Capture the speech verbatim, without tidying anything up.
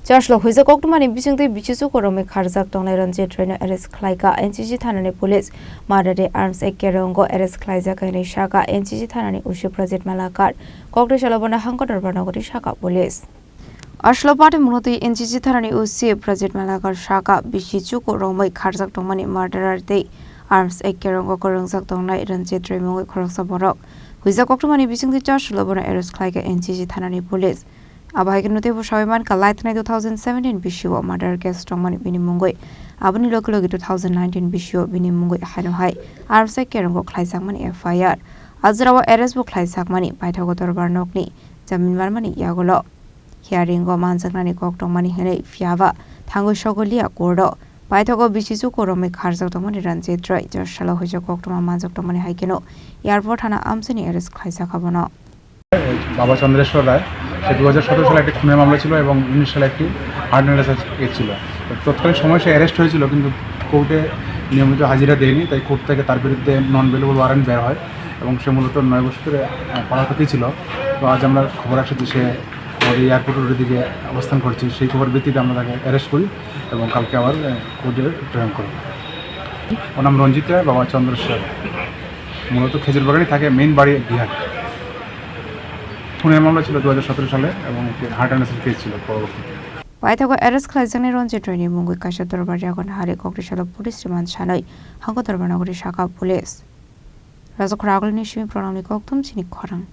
Chaslo huijak koktwmani bisingtwi bisi chuku romwi kharjak tongnai Ranjit Roy no arrest khlaikha N C C thanani police. Murder de arms act kerongo arrest khlaijak hinwi sakha N C C thanani O C Prajit Malakar. Koktwi salo bono hangko dorbar nogori sakha police. Aslo party mwnotwi N C C thanani O C Prajit Malakar sakha bisi chuku romwi kharjak tongmani murderer tei arms act kerongo kwrwngjak tongnai Ranjit Roy mungwi khoroksa borok. Huijak koktwmani bisingtwi chaslo bono arrest khlaikha N C C thanani police. Abo hai kheno teibo sawi mankha, laithanai two thousand seventeen bisio murder case tongmani bini mungwi, aboni logi logi two thousand nineteen bisio bini mungwi haino hai arms act kerongo khlaijakmani F I R. A jorao arrest bo khlaijakmani paithago dorbar nokni jamin manmani yagulo hearing o manjaknani kok tongmani hinwi, phiyaba thangwi sogoliya court o. Paithago bisi chuku romwi kharjak tongmani Ranjit Roy, chasalo huijak koktwma manjak tongmani hai kheno airport thana amchaini arrest khlaijakha bono. বাবা চন্দ্রেশ্বর রায়, সে দু হাজার সতেরো সালে একটি খুনের মামলা ছিল এবং উনিশ সালে একটি হার্ট অ্যান্ড কেস ছিল। তো তৎকালীন সময় সে অ্যারেস্ট হয়েছিল, কিন্তু কোর্টে নিয়মিত হাজিরা দেয়নি, তাই কোর্ট থেকে তার বিরুদ্ধে নন বেলেবল ওয়ারেন্ট বের হয় এবং সে মূলত নয় বছর ধরে, আহ, পলাতকই ছিল। তো আজ আমরা খবর আসে যে সে আমাদের এয়ারপোর্টের দিকে অবস্থান করছে, সেই খবর ভিত্তিতে আমরা তাকে অ্যারেস্ট করি এবং কালকে আবার, আহ, কোর্টে প্রেরণ করি। ওর নাম রঞ্জিত রায়, বাবা চন্দ্রেশ্বর রায়। মূলত খেজুর বাগানে থাকে, মেইন বাড়ি বিহার। খুনের মামলা ছিল দু হাজার সতেরো সালে এবং একটি হার্ট অ্যান্ড কেস ছিল পরবর্তীতে। Paithago arrest khlaijaknai Ranjit Roy ni mungwi kaisa dorbar yago nahari koktwi salo police remand sanwi hangko dorbar nogori sakha police. Rajakhor agulni simi pranamni kokthum chini khorang.